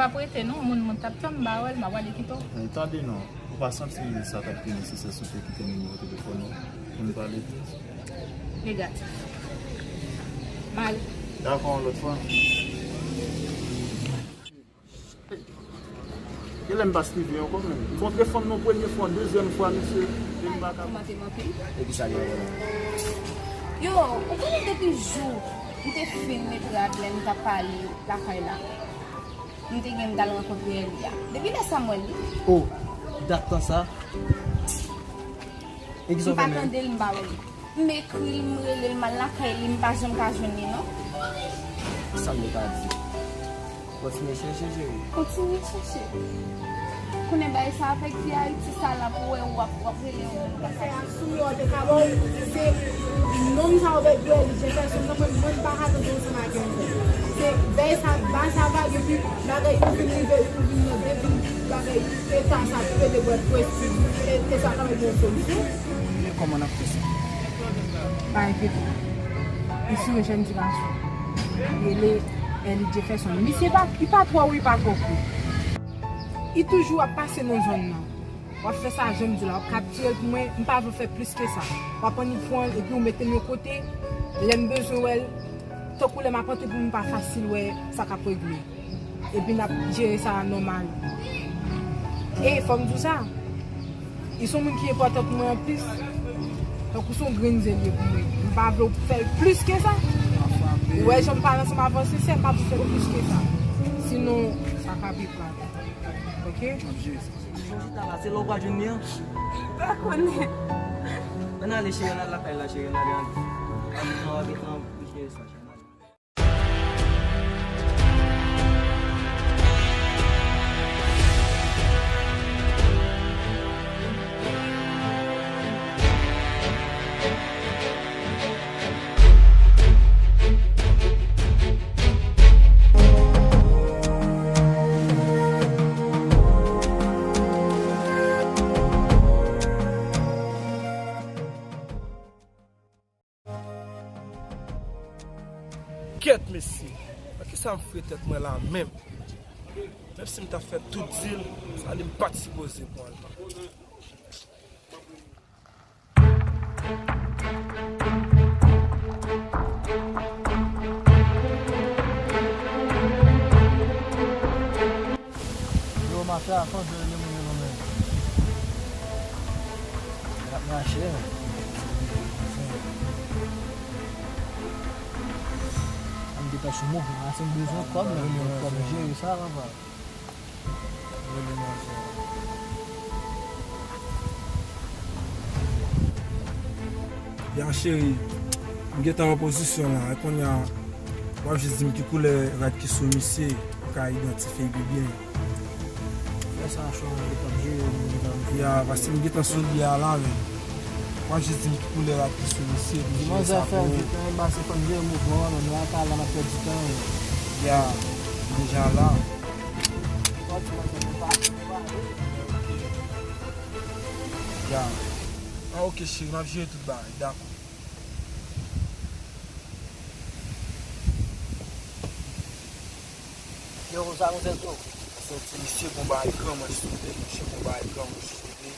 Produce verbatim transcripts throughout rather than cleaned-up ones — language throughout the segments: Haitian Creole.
Ap rete non, moun, moun t ap tann m ba wè l, m ap ale kite w. Eh, tande non, ou pa santi sa t ap pi nesesè si w te kite nimewo telefòn ou pou n pale plis? Negatif. M ale. Dakò, yon lòt fwa. Genlè m pa swiv li ankò menm. Kontre fanm nan premye fwa, dezyèm fwa, mesye, e m pa ka. Kòman te manke? E kisa li wè la? Yo, ou konnen depi jou m te fin met rad lè m t ap pale lakay la. M te gen m t al rankontre Eli a. Depi lè sa m wè l wi. Oh, dat tan sa. E kisa w fè menm? M pa tande l, m pa wè l. M ekri l, m rele l, m al lakay li, m pa janm ka jwenn li non. Sa m te ka di? Kontinye chèche, cheri. Kontinye chèche. Konnen bagay sa avèk vi Ayiti sa la pou wè w ap, w ap rele yon moun konsa. Sou yo te ka ba w, se nonm sa avèk Eli Jefferson nan mwen, mwen pa ka tande ansanm ak yon moun. Se bagay sa, ba sa vag, epi bagay ou vin rive, ou vin nan de vin bagay, eta sa, pede bwèt pwes, e, e sa ka mete yon solisyon. Men kòman n ap fè sa? Pa enkyete w. Li se yon jèn ti gason. Li rele Eli Jefferson. Misye pa, li pa twò wo, li pa twò kou. Li toujou ap pase nan zòn nan. W ap fè sa jan m di w la, w ap kaptire l pou mwen, m pa vle w fè plis ke sa. W ap annik pran l epi w mete l yon kote, lè m bezwen wè l, tankou lè m ap antre pou m pa fasil wè sa k ap regle. Epi n ap jere sa nòmal. E fò m di w sa, li se yon moun ki enpòtan pou mwen anplis. Tankou se yon grenn ze l ye pou mwen. M pa vle w fè l plis ke sa. Ou wè jan m pale ansanm avè w, se sèl m pa vle w fè l plis ke sa. Sinon, sa ka pi grav. Ok? Chita la, se la w pral jwenn li an? Pa konnen. Ann ale, cheri, ann al lakay la, cheri, ann ale, ann ale. Ann, ann, ann, ann, ann, ann, ann, ann. Kèt, mesye! Nan kisa m fre tèt mwen la menm? Menm si m ta fè tout di l, sa li m pa t sipoze pran l. Yo, mafya, fò jwe li moun yo menm. L ap mache, men. An gen tan sou mouvman, se m bezwen kòb, men m gen kòb jere sa, papa. Rele manzè. Ya cheri, m gentan wè pozisyon la, e kounye a, w ap jis di m ki koulè rad ki sou misye, pou m ka idantifye l pi byen. Fè sa, chwa, m gentan jere, m gentan. Ya, paske m gentan sou li a la, men. W ap jis di m ki koulè rad ki sou misye, pou m jere sa pou ou. Di manzè fè vit, men, ba se fò n jere mouvman an, men nou ap pale la, n ap pèdi tan, men. Ya, m deja la. Ya. Ah, ok, cheri, m ap jere tout bagay, dakò. Yo, sa nou sèl tou. Sèl ti misye gon bagay gran manch sou li, misye gon bagay gran manch sou li.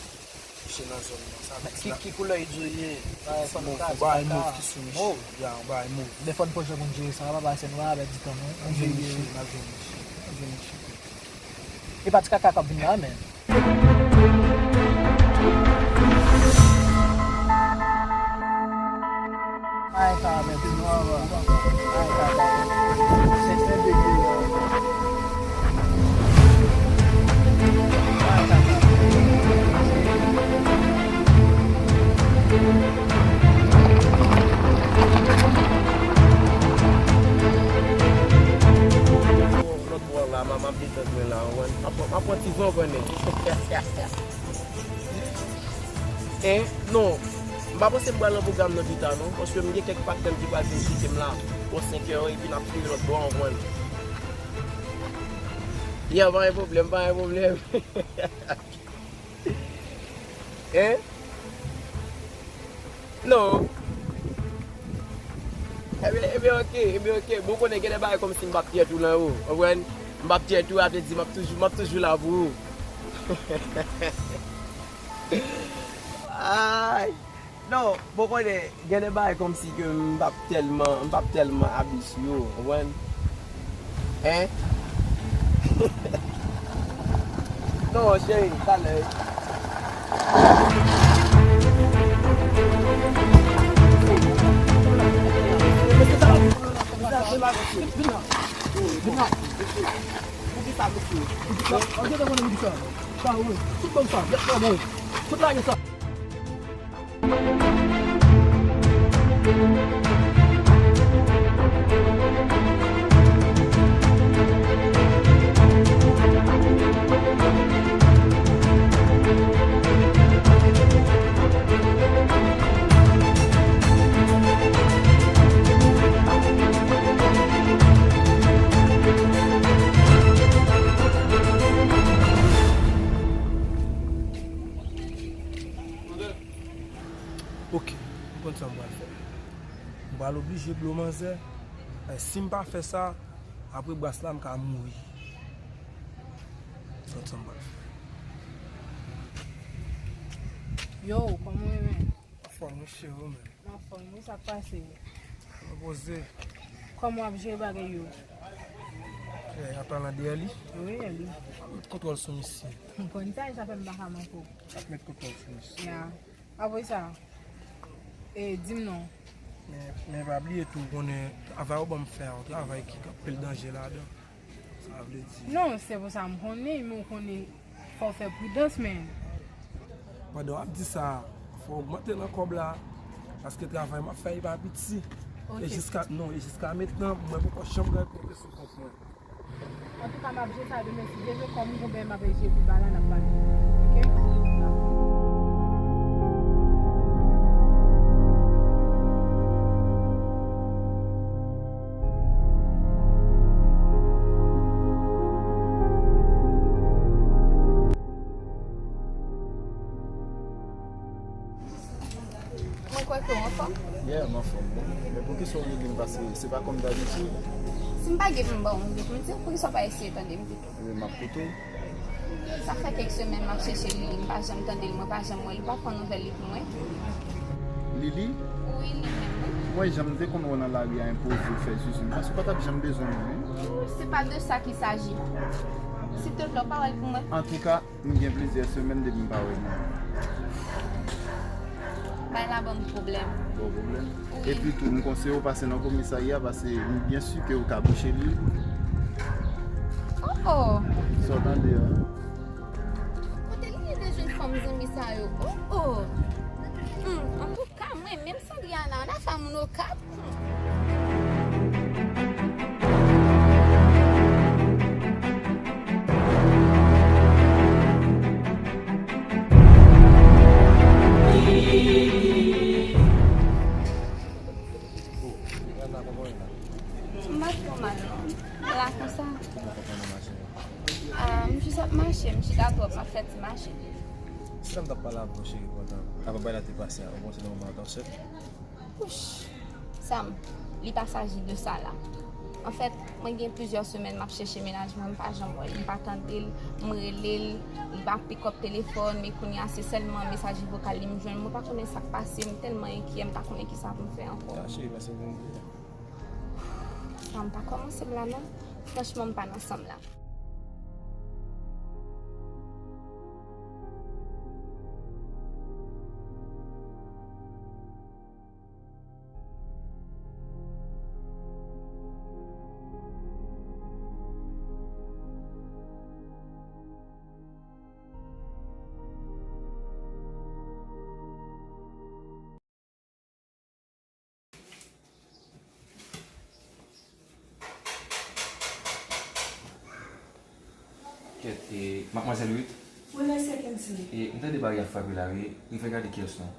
Misye nan zòn nan, sa vle di ki, ki koulè li di w li ye? Mov, yon bagay mov ki sou misye. Ya, yon bagay mov. Defò n poko janm konn jere sa, papa, se nou pa pèdi tan non. N ap jere misye, n ap jere misye, n ap jere misye. E pa ti kaka k ap vin la, men. Ay, sa, men, ay, sa, sa. Lòt bò la, m ap detann mwen la, w konprann? M ap, m ap pran ti van, w konprann? En, non, m pa panse m pral nan pwogram nan pita non, paske m gen kèk patnè m ki pral vin kite m la bò senkè, epi n ap vire lòt bò, w konprann? Ya, pa gen pwoblèm, pa gen pwoblèm. En? Non. Ebyen, ebyen, ok, ebyen, ok. Bon, konnen gen de bagay kòmsi m p ap pyè tou nan yo, w konprann? M p ap tèt ou, ap di, m ap toujou, m ap toujou la pou ou. Ay. Non, bon, konnen, gen de bagay kòmsi ke m p ap tèlman, m p ap tèlman abi sou yo, w konprann? Hein? Non, cheri, talè. Ok, m konn sa m pral fè. M pral oblije blo manzè. E si m pa fè sa, apre bras la, m ka mouri. M konn sa m pral fè. Yo, kòman w ye, menm? Anfòm, wi, cheri, ou menm? M anfòm, wi, sa k pase? Repoze. Kòman w ap jere bagay yo? Eh, an palan de Eli? Wi, Eli. Met kontwòl sou misye. M konn sa, sa fè m pa ka manke w. Ap met kontwòl sou misye. Ya. Apre sa, e, di m non. Men, men pa bliye tou, konnen travay ou ban m fè a, yon travay ki gen anpil danje ladan. Sa vle di. Non, se pou sa m konnen, men w konnen, fò w fè pridans, men. Pandan w ap di sa, fò w ogmante nan kòb la, paske travay m ap fè a pa piti. Ok. E jiska, non, e jiska mentnan, mwen poko janm gen konte sou kont mwen. Antouka, m ap jere sa demen, si Dye vle, kòm m gon bèy m ap jere pi ba la, n ap pale. Ok? Mwen kwè ke w anfòm. Yeah, m anfòm, wi. Men poukisa w rele m pase? Se pa kòm dabitid? Si m pa gen pou m ba w yon grenn konsèy, poukisa w pa eseye tande m pito? Ebyen, m ap koute w. Sa fè kèk semèn m ap chèche Lili, m pa janm tande l, mwen pa janm wè l, ou pa pran nouvèl li pou mwen? Lili? Wi, li menm, wi. Mwen, jan m te konn wè w nan lari a, enpoze w, fè zuzu, m panse w pa t ap janm bezwen mwen, wi. Se pa de sa ki saji. Silteplè, w pa wè l pou mwen? Antouka, m gen plizyè semèn depi m pa wè moun. Bay la ban m pwoblèm. Bon pwoblèm. Wi. Epi tou, m konseye w pase nan komisarya, paske m byen si ke w ka bouche li. Oh, oh. Sa w tande a? Kote li te jwenn fanm zanmi sa yo? Oh, oh. Hmm, antouka, mwen menm Sandriana, an afè moun Okap. M pa twò mal, non. La konsa. Ah, m jis ap mache, m chita twòp, m ap fè ti mache. Si lè m t ap pale avè w, cheri, pandan, avan bagay la te pase a, ou panse nan moman an t ap sèt? Wouch! Sam, li pa saji de sa la. Anfèt, mwen gen plizyè semèn m ap chèche mennaj mwen, m pa janm wè l, m pa tande l, m rele l, li pa pikòp telefòn, men kounye a se sèlman mesaj vokal li m jwenn. Mwen pa konnen sa k pase, m tèlman enkyè, m pa konnen kisa pou m fè ankò. Ah, cheri, pase pou m di. Sam, pa kòmanse m la non. Franchman, m pa nan san m la. Kèt, e, madmwazèl Ruth? Wi, mesye Kensley. E, m tande bagay ap frape la, wi. Rive gade kiyès non.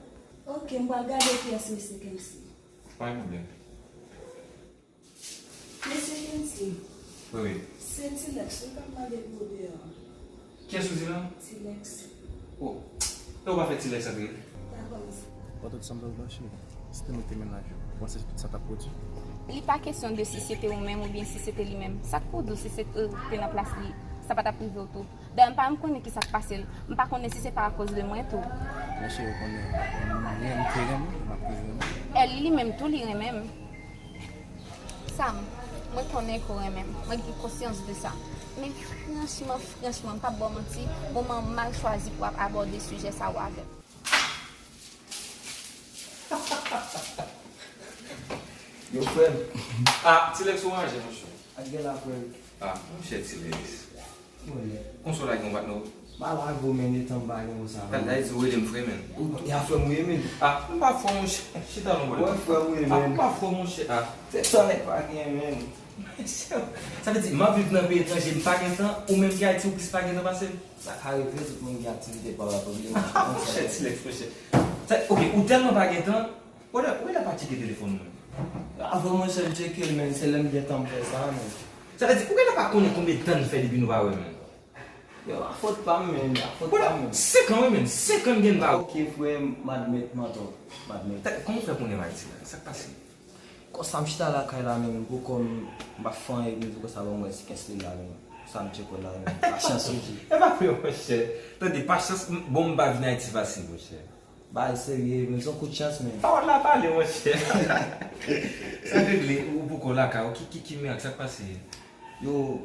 Ok, m pral gade kiyès mesye Kensley. Pa gen pwoblèm. Mesye Kensley. Wi, wi. Se Tilex, wi, k ap mande pou ou deyò a. Kiyès ou di la? Tilex. Oh. E ou pa fè Tilex antre? Dakò, mesye. Pandan tout sa m t ap mache, si te mete mennaj ou, ou panse tout sa t ap pwodui? Li pa kesyon de si se te ou menm oubyen si se te li menm. Sa k pou di w si se ou te nan plas li, sa pa t ap rive w tou? Dayè, m pa menm konnen ki sa k pase l. M pa konnen si se pa akoz de mwen tou. Mesye, ou konnen, mwen, m te renmen, m ap toujou renmen. E li, li menm tou, li renmen m. Sam, mwen konnen ke w renmen m. Mwen gen konsyans de sa. Men franchman, franchman, m p ap ba w manti, moman an mal chwazi pou w ap abòde sijè sa yo avè m. Yo, frè m. Ah, Tilex ou ranje, monchè. Ak gen la, frè m. Ah, monchè Tilex. Konsa w lage yon patnè w. M pa lage w, men, etan m pa gen konsa. Talè di w rele m frè, men. Ya frè m ou ye, men. Ah, m pa frè w, monchè. Chita non, bòdè. Wè, frè m ou ye, men. Ah, m pa frè w, monchè. Ah. Se sa nèg pa gen, men. Sa vle di, m ap viv nan peyi etranje, m pa gen tan, ou menm ki Ayiti, ou plis pa gen tan pase m. Sa ka rive, tout moun gen aktivite pa yo, pa bliye, monchè. Monchè, Tilex, monchè. Sa, ok, ou tèlman pa gen tan, ou lè, ou lè pa tcheke telefòn mwen. Avè monchè, m tcheke l, men, se lè m gen tan m fè sa, men. Sa vle di, ou genlè pa konnen konbyen tan n fè depi nou pa wè, men. Yo, a fòt pa m, men, a fòt pa m, men. Senk an, wi, men, senk an n gen n pa wè. Ok, frè m, m admèt, m antò, m admèt. Kòman w fè konnen m Ayiti la? Sa k pase? Konsa m chita lakay la menm, poukò m pa fè anyen, epi konsa ban m wè si Kensley la menm. Konsa m tcheke w la menm. Pa chans wi. E pa vre monchè. Tande, pa chans, bon m pa vin Ayiti fasil monchè. Bagay serye, men se yon kout chans menm. Pawòl la pale monchè. Sa regle, ou poko lakay ou, ki, ki, ki mirak, sa k pase? Yo,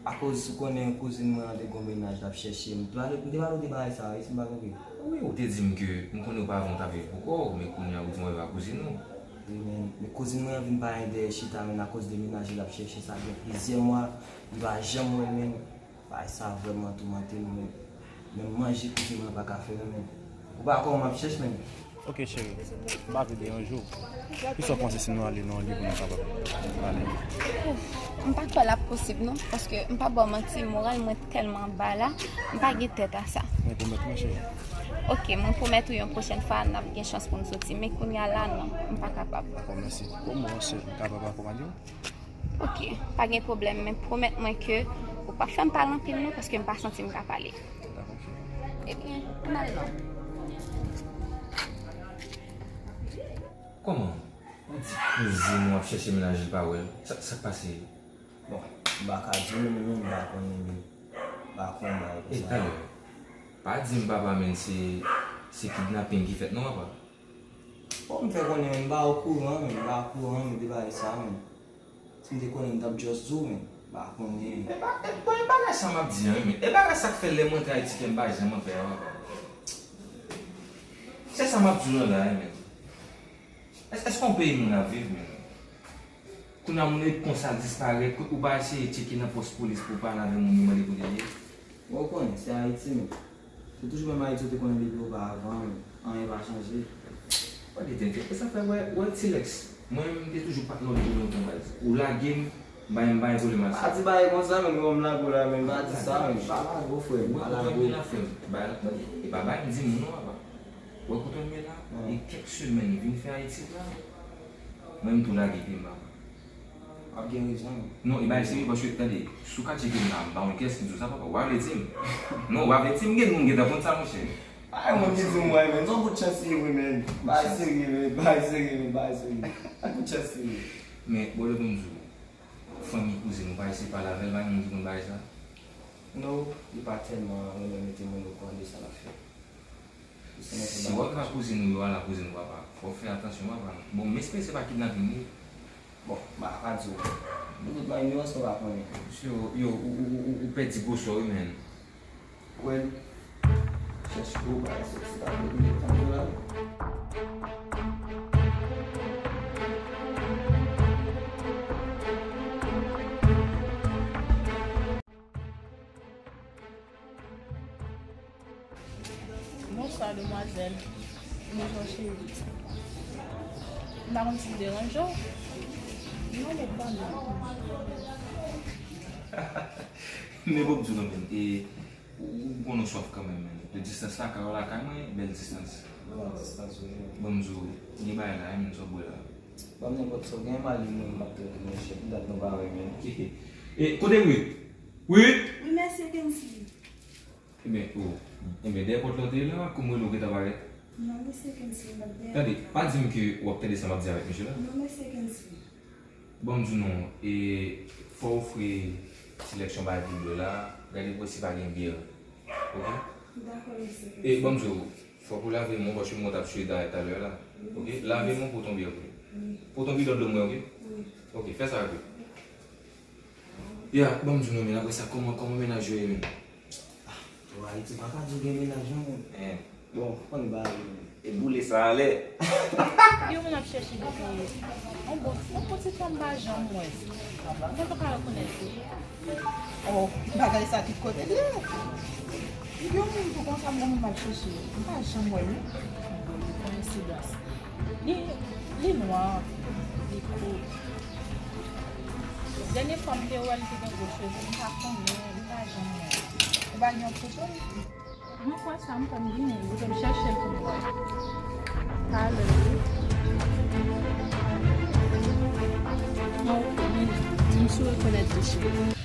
akoz ou konnen kouzin mwen an te gon mennaj l ap chèche m. M te pale w de bagay sa wi, si m pa twonpe. Wi, ou te di m ke, m konnen oparavan ou t ap viv pou kò w, men kounye a ou di m w ap viv ak kouzin ou. Wi, men, men kouzin mwen an vin pale dèyè chita, men akoz de mennaj li l ap chèche sa gen plizyè mwa, li pa janm wè l, men bagay sa vrèman toumante m, men menm manje kouzin mwen an pa ka fè, men ou pa kwè m ap chèche, men. Ok cheri, m pa vle deranje w. Kisa w panse si nou ale nan yon lye pou nou kapab pale? M pa kwè l ap posib non, paske m p ap ba w manti, moral mwen tèlman ba la, m pa gen tèt a sa. Men pwomèt mwen cheri. Ok, mwen pwomèt ou yon pwochèn fwa n ap gen chans pou n soti, men kounye a la non, m pa kapab. Dakò, mèsi. Bon, mwen se m kapab akonpanye w? Ok, pa gen pwoblèm, men pwomèt mwen ke ou p ap fè m pale anpil non, paske m pa santi m ka pale. Dakò cheri. Ebyen, ann al non. Kòman? Ou di kouzin ou ap chèche mennaj li pa wè l. Sa, sa k pase? Bon, m pa ka di w non, m pa konnen li. M pa konn bagay konsa. E talè, pa di m papa men se, se kidnaping ki fèt non papa. Bon, m fè konnen men m pa okouran men, m pa okouran men de bagay sa men. Si m te konnen m t ap just di w men, m pa konnen. E ba, e, bon, e bagay sa m ap di an wi men. E bagay sa k fè lè m rantre Ayiti kè m pa janm anpè a papa. Se sa m ap di w nan la wi men. Èske, èske yon peyi moun ap viv menm? Kounye a moun ret konsa disparèt, ou pa eseye tcheke nan pòs polis pou w pale avè moun yo mande kote l ye? Bon ou konnen, se Ayiti menm. Se toujou menm Ayiti ou te konnen depi oparavan, anyen pa chanje. Gade tenten, e sa fè wè, wè Tilex, mwen menm m te toujou patnè w depi lontan baz. Ou lage m, m pa, m pa gen pwoblèm ak sa. Pa di bagay konsa menm, kòm m lage w la menm, pa di sa menm, pa lage w frè m, pa lage w. Wè kote w ye la frè m, bagay la, tande, e pa bagay m di moun non papa. Wè kote m ye la, e kèk semèn vin fè Ayiti la, mwen m tou lage pye m papa. W ap gen rezon wi. Non, e bagay serye paske tande, si w ka tcheke m la, m pa konn kiyès ki di w sa papa, w pa vle di m. Non, w pa vle di m, gen moun gentan konn sa monchè. Ay, moun ki di m wè men, se yon kout chans li ye vre men. Bagay serye men, bagay serye men, bagay serye. Kout chans li ye. Men, bòdè pou m di w, fanmi kouzin ou pa eseye pale avè l, pa gen moun ki konn bagay sa? No, li pa tèlman renmen mete moun okouran de sa l ap fè. Si w al ka kouzin ou yo, al a kouzin ou papa, fò w fè atansyon papa. Bon, m espere se pa kidnaping li. Bon, m pa ka di w. Nou tout nan ignorans nou pa konnen. Mesye, yo, ou, ou, ou, ou pèdi gwosè w wi menn. Well, chèche gwo bagay soti la pou nou tann yo la. Bonswa demwazèl. Bonswa cheri. M pa konn si m deranje w. Non, men pa non. Men bon, m di w kanmenm, e, ou, ou konnen w swaf kanmenm, men. De distans la, kay ou lakay mwen, bèl distans. Bèl distans, wi. Bon, m di w, gen bagay la, wi, men sa w bwè la. Ban m nenpòt sa w gen, m al li mwen, m ap trete monchè, pou dat nou pa wè, men. E, kote Ruth? Ruth! Wi, mesye Kensley. Ebyen, o, ebyen, dèyè pòt la w te ye la, kou m rele w gentan parèt. Non, mesye Kensley, m ap dèyè. Tande, pa di m ke w ap tande sa m ap di avèk mesye la. Non, mesye Kensley. Bon, m di nou, e, fò w ofri seleksyon bagay pou bwè la, gade pou wè si pa gen byè. Oke? Dakò, mesye. E, bon, m di w, fòk ou lave men w, paske m wè w t ap swiye dayè talè la. Oke? Lave men w pou w tonbe, oke? Wi. Pou w tonbe dlo dlo mwen, oke? Wi. Oke, fè sa, oke? Ya, bon, m di nou, men apre sa, kòman, kòman mennaj yo ye, men? Bon, Ayiti pa ka di w gen mennaj non, moun. Eh. Bon, konn bagay yo. E boule sa anlè. Gen moun ap chèche depi yon bon, yon bon ti fanm m pa janm wè. Mwen pa ka rekonèt li. Oh, bagay sa tout kote l ye. Yon moun pou konsa, m gen moun m ap chèche. M pa janm wè l non. Bon, koyensidans. Li, li nwa, li kout. Dènye fwa m te wè l, li te gen gwo cheve, m pa konnen, m pa janm wè l. Ou pa gen yon foto l? Mwen kwè sa, m kwè m gen, m te chèche l pou m wè. Talè, wi. Mwen, m, m sou rekonèt li cheve.